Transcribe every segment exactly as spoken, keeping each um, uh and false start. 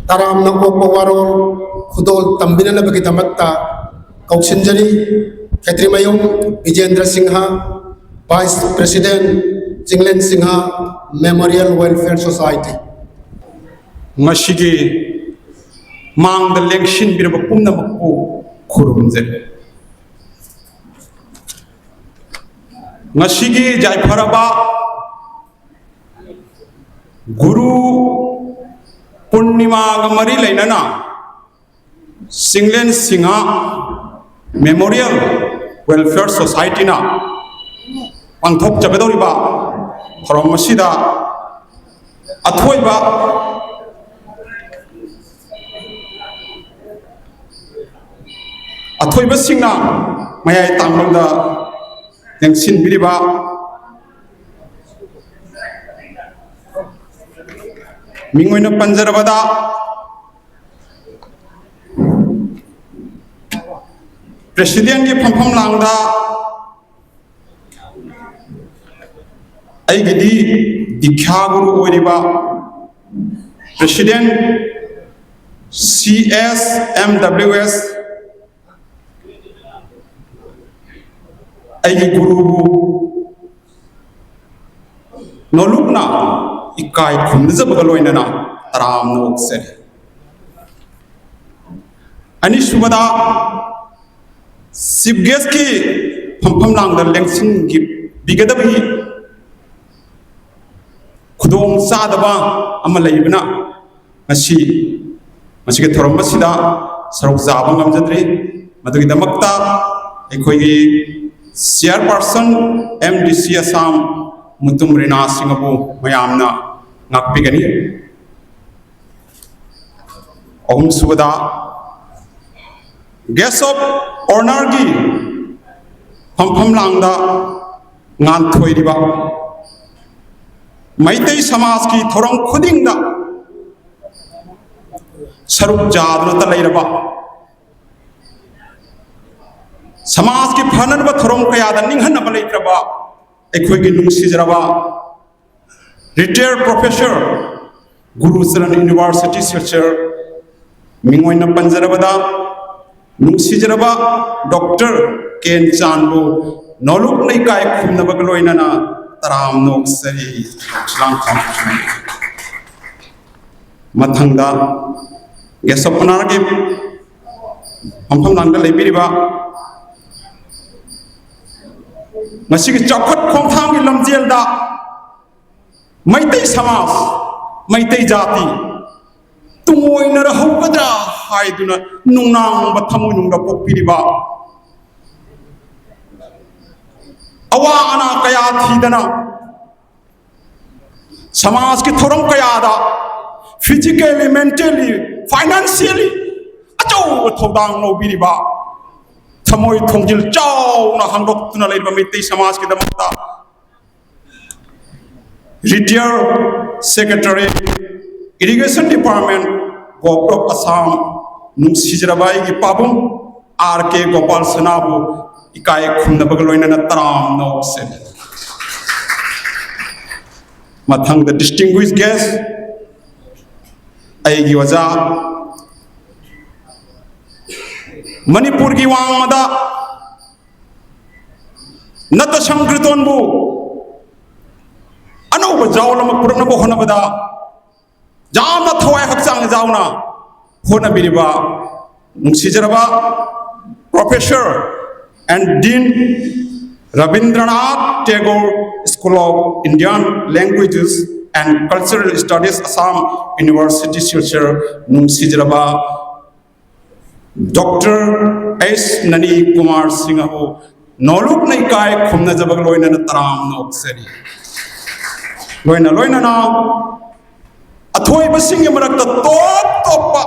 ꯇꯔꯥꯝꯅ ꯑꯣꯛꯄ ꯋꯥꯔꯣꯜ ꯈꯨꯗꯣꯜ ꯇꯝꯕꯤꯅꯅꯕꯒꯤꯗꯃꯛꯇ ꯀꯧꯁꯤꯟꯖꯔꯤ꯫ ꯈꯦꯇ꯭ꯔꯤꯃꯌꯨꯝ ꯕꯤꯖꯦꯟꯗ꯭ꯔ Singh, Vice President, Chinglen Singh Memorial Welfare Society꯫ ꯉꯁꯤꯒꯤ ꯃꯥꯡꯗ ꯂꯦꯡꯁꯤꯟꯕꯤꯔꯕ ꯄꯨꯝꯅꯃꯛꯄꯨ ꯈꯨꯔꯨꯝꯖꯔꯤ꯫ ꯉꯁꯤꯒꯤ ꯌꯥꯏꯐꯔꯕ ꯒꯨꯔꯨ ꯄꯨꯔꯅꯤꯃꯥꯒ ꯃꯔꯤ ꯂꯩꯅꯅ ꯆꯤꯡꯂꯦꯟ ꯁꯤꯡꯍ Memorial Welfare Society-ꯅ ꯄꯥꯡꯊꯣꯛꯆꯒꯗꯧꯔꯤꯕ ꯊꯧꯔꯝ ꯑꯁꯤꯗ ꯑꯊꯣꯏꯕ ꯑꯊꯣꯏꯕꯁꯤꯡꯅ ꯃꯌꯥꯏ ꯇꯥꯡꯕꯗ ꯂꯦꯡꯁꯤꯟꯕꯤꯔꯤꯕ ꯃꯤꯡ ꯑꯣꯏꯅ ꯄꯟꯖꯔꯕꯗ President-ꯀꯤ ꯐꯝꯐꯝ ꯂꯥꯡꯗ ꯑꯩꯒꯤꯗꯤ ꯗꯤꯛꯈ꯭ꯌꯥ ꯒꯨꯔꯨ ꯑꯣꯏꯔꯤꯕ President C S M W S, ꯑꯩꯒꯤ ꯒꯨꯔꯨꯕꯨ ꯅꯣꯂꯨꯛꯅ ꯏꯀꯥꯏ ꯈꯨꯝꯅꯖꯕꯒ ꯂꯣꯏꯅꯅ ꯇꯔꯥꯝꯅ ꯑꯣꯛꯆꯔꯤ꯫ ꯑꯅꯤꯁꯨꯕꯗ, Chief Guest-ꯀꯤ ꯐꯝꯐꯝ ꯂꯥꯡꯗ ꯂꯦꯡꯁꯤꯟꯕꯤꯒꯗꯕꯒꯤ ꯈꯨꯗꯣꯡ ꯆꯥꯗꯕ ꯑꯃ ꯂꯩꯕꯅ ꯉꯁꯤ ꯃꯁꯤꯒꯤ ꯊꯧꯔꯝ ꯑꯁꯤꯗ ꯁꯔꯨꯛ ꯆꯥꯕ ꯉꯝꯖꯗ꯭ꯔꯤ꯫ ꯃꯗꯨꯒꯤꯗꯃꯛꯇ ꯑꯩꯈꯣꯏꯒꯤ Chairperson M D C Assam Mutum ꯔꯤꯅꯥ ꯁꯤꯡꯍꯕꯨ ꯃꯌꯥꯝꯅ ꯉꯥꯛꯄꯤꯒꯅꯤ꯫ ꯑꯍꯨꯝꯁꯨꯕꯗ, Guest of Honour-ꯒꯤ ꯐꯝꯐꯝ ꯂꯥꯡꯗ ꯉꯥꯟꯊꯣꯏꯔꯤꯕ ꯃꯩꯇꯩ ꯁꯃꯥꯖꯀꯤ ꯊꯧꯔꯝ ꯈꯨꯗꯤꯡꯗ ꯁꯔꯨꯛ ꯌꯥꯗꯨꯅꯇ ꯂꯩꯔꯕ, ꯁꯃꯥꯖꯀꯤ ꯐꯅꯅꯕ ꯊꯧꯔꯝ ꯀꯌꯥꯗ ꯅꯤꯡꯍꯟꯅꯕ ꯂꯩꯇ꯭ꯔꯕ ꯑꯩꯈꯣꯏꯒꯤ ꯅꯨꯡꯁꯤꯖꯔꯕ retired professor ꯒꯨꯔꯨ ꯆꯔꯟ ꯌꯨꯅꯤꯚꯔꯁꯤꯇꯤ ꯁꯤꯜꯆꯔ, ꯃꯤꯡ ꯑꯣꯏꯅ ꯄꯟꯖꯔꯕꯗ, ꯅꯨꯡꯁꯤꯖꯔꯕ ꯗꯣꯛꯇꯔ ꯀꯦꯟ ꯆꯥꯟꯕꯨ ꯅꯣꯂꯨꯛꯅ ꯏꯀꯥꯏ ꯈꯨꯝꯅꯕꯒ ꯂꯣꯏꯅꯅ ꯇꯔꯥꯝꯅ ꯑꯣꯛꯆꯔꯤ꯫ ꯃꯊꯪꯗ guest of honourꯒꯤ ꯐꯝꯐꯝ ꯂꯥꯡꯗ ꯂꯩꯕꯤꯔꯤꯕ, ꯉꯁꯤꯒꯤ ꯆꯥꯎꯈꯠ ꯈꯣꯡꯊꯥꯡꯒꯤ ꯂꯝꯖꯦꯜꯗ ꯃꯩꯇꯩ ꯁꯃꯥꯖ, ꯃꯩꯇꯩ ꯖꯥꯇꯤ ꯇꯨꯡꯑꯣꯏꯅꯔꯍꯧꯒꯗ꯭ꯔꯥ ꯍꯥꯏꯗꯨꯅ ꯅꯨꯡꯅꯥꯡꯕ ꯊꯃꯣꯏꯅꯨꯡꯗ ꯄꯣꯛꯄꯤꯔꯤꯕ, ꯑꯋꯥ ꯑꯅꯥ ꯀꯌꯥ ꯊꯤꯗꯅ ꯁꯃꯥꯖꯀꯤ ꯊꯧꯔꯝ ꯀꯌꯥꯗ physically, mentally, financially ꯑꯆꯧꯕ ꯊꯧꯗꯥꯡ ꯂꯧꯕꯤꯔꯤꯕ, ꯊꯃꯣꯏ ꯊꯣꯡꯖꯤꯜ ꯆꯥꯎꯅ ꯍꯥꯡꯗꯣꯛꯇꯨꯅ ꯂꯩꯔꯤꯕ Meitei ꯁꯃꯥꯖꯀꯤꯗꯃꯛꯇ retired secretary, irrigation department, Govt of Assam, ꯅꯨꯡꯁꯤꯖꯔꯕ ꯑꯩꯒꯤ ꯄꯥꯕꯨꯡ ꯑꯥꯔ ꯀꯦ ꯒꯣꯄꯥꯜ ꯁꯅꯥꯕꯨ ꯏꯀꯥꯏ ꯈꯨꯝꯅꯕꯒ ꯂꯣꯏꯅꯅ ꯇꯔꯥꯝꯅ ꯑꯣꯛꯆꯔꯤ꯫ ꯃꯊꯪꯗ distinguished guest, ꯑꯩꯒꯤ ꯑꯣꯖꯥ, ꯃꯅꯤꯄꯨꯔꯒꯤ ꯋꯥꯡꯃꯗ ꯅꯠꯇ ꯁꯪꯀ꯭ꯔꯤꯇꯣꯟꯕꯨ ꯑꯅꯧꯕ ꯖꯥꯎ ꯑꯃ ꯄꯨꯔꯛꯅꯕ ꯍꯣꯠꯅꯕꯗ ꯌꯥꯝꯅ ꯊꯋꯥꯏ ꯍꯛꯆꯥꯡ ꯌꯥꯎꯅ ꯍꯣꯠꯅꯕꯤꯔꯤꯕ ꯅꯨꯡꯁꯤꯖꯔꯕ Professor and Dean Rabindranath Tagore School of Indian Languages and Cultural Studies, Assam University, Silchar, ꯅꯨꯡꯁꯤꯖꯔꯕ ꯗꯣꯛꯇꯔ ꯑꯦꯁ ꯅꯅꯤ ꯀꯨꯃꯥꯔ ꯁꯤꯡꯍꯕꯨ ꯅꯣꯂꯨꯛꯅ ꯏꯀꯥꯏ ꯈꯨꯝꯅꯖꯕꯒ ꯂꯣꯏꯅꯅ ꯇꯔꯥꯝꯅ ꯑꯣꯛꯆꯔꯤ꯫ ꯂꯣꯏꯅ ꯂꯣꯏꯅꯅ ꯑꯊꯣꯏꯕꯁꯤꯡꯒꯤ ꯃꯔꯛꯇ ꯇꯣꯞ ꯇꯣꯞꯄ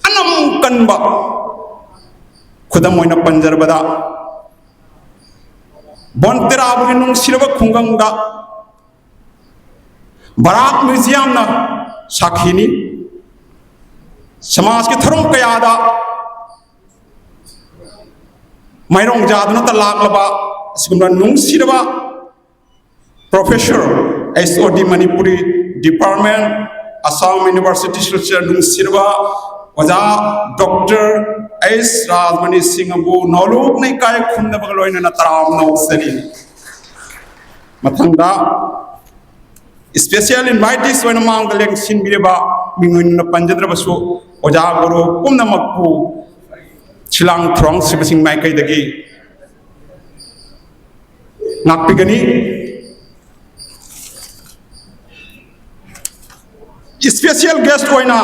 ꯑꯅꯝ ꯀꯟꯕ, ꯈꯨꯗꯝ ꯑꯣꯏꯅ ꯄꯟꯖꯔꯕꯗ ꯕꯣꯟꯇꯦꯔꯥꯕꯨꯒꯤ ꯅꯨꯡꯁꯤꯔꯕ ꯈꯨꯡꯒꯪꯗ ꯕꯔꯥꯛ ꯃ꯭ꯌꯨꯖꯤꯌꯝꯅ ꯁꯥꯈꯤꯅꯤ꯫ ꯁꯃꯥꯖꯀꯤ ꯊꯧꯔꯝ ꯀꯌꯥꯗ ꯃꯥꯏꯔꯣꯡ ꯌꯥꯗꯨꯅꯇ ꯂꯥꯛꯂꯕ ꯑꯁꯤꯒꯨꯝꯕ ꯅꯨꯡꯁꯤꯔꯕ Professor, H O D Manipuri, Department, Assam University Silchar ꯅꯨꯡꯁꯤꯔꯕ ꯑꯣꯖꯥ ꯗꯣꯛꯇꯔ ꯑꯩꯆ ꯔꯥꯖꯃꯅꯤ ꯁꯤꯡ ꯑꯕꯨ ꯅꯣꯂꯨꯛꯅ ꯏꯀꯥꯏ ꯈꯨꯝꯅꯕꯒ ꯂꯣꯏꯅꯅ ꯇꯔꯥꯝꯅ ꯑꯣꯛꯆꯔꯤ꯫ ꯃꯊꯪꯗ special invitees ꯑꯣꯏꯅ ꯃꯥꯡꯗ ꯂꯦꯡꯁꯤꯟꯕꯤꯔꯤꯕ ꯃꯤꯡ ꯑꯣꯏꯅ ꯄꯟꯖꯗ꯭ꯔꯕꯁꯨ ꯑꯣꯖꯥ ꯒꯨꯔꯨ ꯄꯨꯝꯅꯃꯛꯄꯨ ꯁꯤꯂꯥꯡ ꯊꯧꯔꯥꯡꯁꯤꯕꯁꯤꯡ ꯃꯥꯏꯀꯩꯗꯒꯤ ꯉꯥꯛꯄꯤꯒꯅꯤ꯫ Special guest ꯑꯣꯏꯅ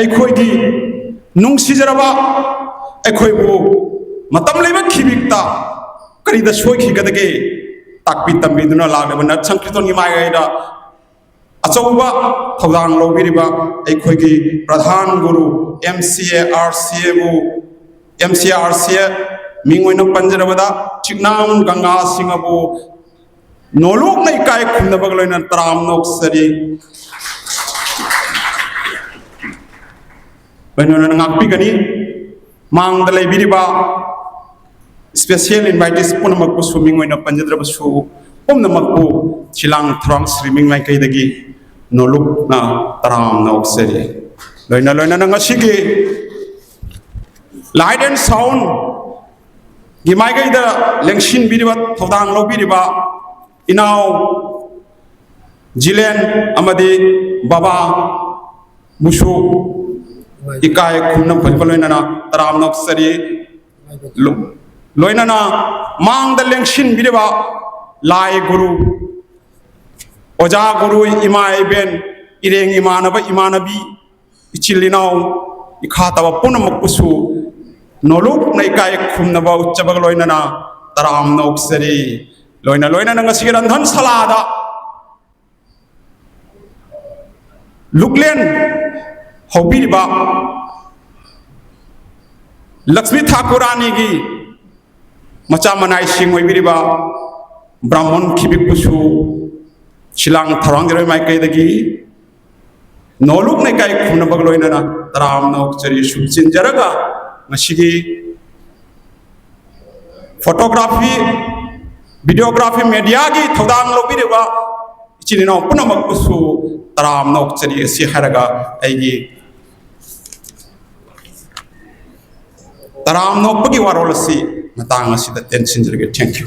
ꯑꯩꯈꯣꯏꯒꯤ ꯅꯨꯡꯁꯤꯖꯔꯕ ꯑꯩꯈꯣꯏꯕꯨ ꯃꯇꯝ ꯂꯩꯕ ꯈꯤꯕꯤꯛꯇ ꯀꯔꯤꯗ ꯁꯣꯏꯈꯤꯒꯗꯒꯦ ꯇꯥꯛꯄꯤ ꯇꯝꯕꯤꯗꯨꯅ ꯂꯥꯛꯂꯤꯕ ꯅꯠ ꯁꯪꯀ꯭ꯔꯤꯇꯣꯟꯒꯤ ꯃꯥꯏꯀꯩꯗ ꯑꯆꯧꯕ ꯊꯧꯗꯥꯡ ꯂꯧꯕꯤꯔꯤꯕ ꯑꯩꯈꯣꯏꯒꯤ ꯄ꯭ꯔꯙꯥꯟ ꯒꯨꯔꯨ, M C A R C ꯑꯦꯕꯨ, M C R C ꯑꯦ ꯃꯤꯡ ꯑꯣꯏꯅ ꯄꯟꯖꯔꯕꯗ ꯆꯤꯛꯅꯥꯝ ꯒꯪꯒꯥ ꯁꯤꯡ ꯑꯕꯨ ꯅꯣꯂꯨꯛꯅ ꯏꯀꯥꯏ ꯈꯨꯝꯅꯕꯒ ꯂꯣꯏꯅꯅ ꯇꯔꯥꯝꯅ ꯑꯣꯛꯆꯔꯤ꯫ ꯂꯣꯏꯅꯅ ꯉꯥꯛꯄꯤꯒꯅꯤ꯫ ꯃꯥꯡꯗ ꯂꯩꯕꯤꯔꯤꯕ special invitees ꯄꯨꯝꯅꯃꯛꯄꯨꯁꯨ ꯃꯤꯡ ꯑꯣꯏꯅ ꯄꯟꯖꯗ꯭ꯔꯕꯁꯨ ꯄꯨꯝꯅꯃꯛꯄꯨ ꯁꯤꯂꯥꯡ ꯊꯧꯔꯥꯡ ꯁ꯭ꯔꯤꯃꯤꯡ ꯃꯥꯏꯀꯩꯗꯒꯤ ꯅꯣꯂꯨꯛꯅ ꯇꯔꯥꯝꯅ ꯑꯣꯛꯆꯔꯤ꯫ ꯂꯣꯏꯅ ꯂꯣꯏꯅꯅ ꯉꯁꯤꯒꯤ light and sound ꯒꯤ ꯃꯥꯏꯀꯩꯗ ꯂꯦꯡꯁꯤꯟꯕꯤꯔꯤꯕ, ꯊꯧꯗꯥꯡ ꯂꯧꯕꯤꯔꯤꯕ ꯏꯅꯥꯎ ꯖꯤꯂꯦꯟ ꯑꯃꯗꯤ ꯕꯕꯥ ꯕꯨꯁꯨ ꯏꯀꯥꯏ ꯈꯨꯝꯅꯕꯒ ꯂꯣꯏꯅꯅ ꯇꯔꯥꯝꯅ ꯑꯣꯛꯆꯔꯤ꯫ ꯂꯣ-, ꯂꯣꯏꯅꯅ ꯃꯥꯡꯗ ꯂꯦꯡꯁꯤꯟꯕꯤꯔꯤꯕ ꯂꯥꯏ ꯒꯨꯔꯨ, ꯑꯣꯖꯥ ꯒꯨꯔꯨ, ꯏꯃꯥ ꯏꯕꯦꯟ, ꯏꯔꯦꯡ ꯏꯃꯥꯟꯅꯕ ꯏꯃꯥꯟꯅꯕꯤ, ꯏꯆꯤꯜ ꯏꯅꯥꯎ, ꯏꯈꯥ ꯇꯥꯕ ꯄꯨꯝꯅꯃꯛꯄꯨꯁꯨ ꯅꯣꯂꯨꯛꯅ ꯏꯀꯥꯏ ꯈꯨꯝꯅꯕ ꯎꯠꯆꯕꯒ ꯂꯣꯏꯅꯅ ꯇꯔꯥꯝꯅ ꯑꯣꯛꯆꯔꯤ꯫ ꯂꯣꯏꯅ ꯂꯣꯏꯅꯅ ꯉꯁꯤꯒꯤ ꯔꯟꯙꯟ ꯁꯂꯥꯗ ꯂꯨꯛꯂꯦꯟ ꯍꯧꯕꯤꯔꯤꯕ ꯂꯛꯁꯃꯤ ꯊꯥꯀꯨꯔꯥꯅꯤꯒꯤ ꯃꯆꯥ ꯃꯅꯥꯏꯁꯤꯡ ꯑꯣꯏꯕꯤꯔꯤꯕ ꯕ꯭ꯔꯥꯍꯃꯟ ꯈꯤꯕꯤꯛꯄꯨꯁꯨ ꯁꯤꯂꯥꯡ ꯊꯧꯔꯥꯡꯖꯔꯣꯏ ꯃꯥꯏꯀꯩꯗꯒꯤ ꯅꯣꯂꯨꯛꯅ ꯏꯀꯥꯏ ꯈꯨꯝꯅꯕꯒ ꯂꯣꯏꯅꯅ ꯇꯔꯥꯝꯅ ꯑꯣꯛꯆꯔꯤ꯫ ꯁꯨꯝ ꯆꯤꯟꯖꯔꯒ ꯉꯁꯤꯒꯤ photography, videography, media ꯒꯤ ꯊꯧꯗꯥꯡ ꯂꯧꯕꯤꯔꯤꯕ ꯏꯆꯤꯟ ꯏꯅꯥꯎ ꯄꯨꯝꯅꯃꯛꯄꯨꯁꯨ ꯇꯔꯥꯝꯅ ꯑꯣꯛꯆꯔꯤ꯫ ꯑꯁꯤ ꯍꯥꯏꯔꯒ ꯑꯩꯒꯤ ꯇꯔꯥꯝꯅ ꯑꯣꯛꯄꯒꯤ ꯋꯥꯔꯣꯜ ꯑꯁꯤ ꯃꯇꯥꯡ ꯑꯁꯤꯗ ꯇꯦꯟꯁꯤꯟꯖꯔꯒꯦ꯫ Thank you꯫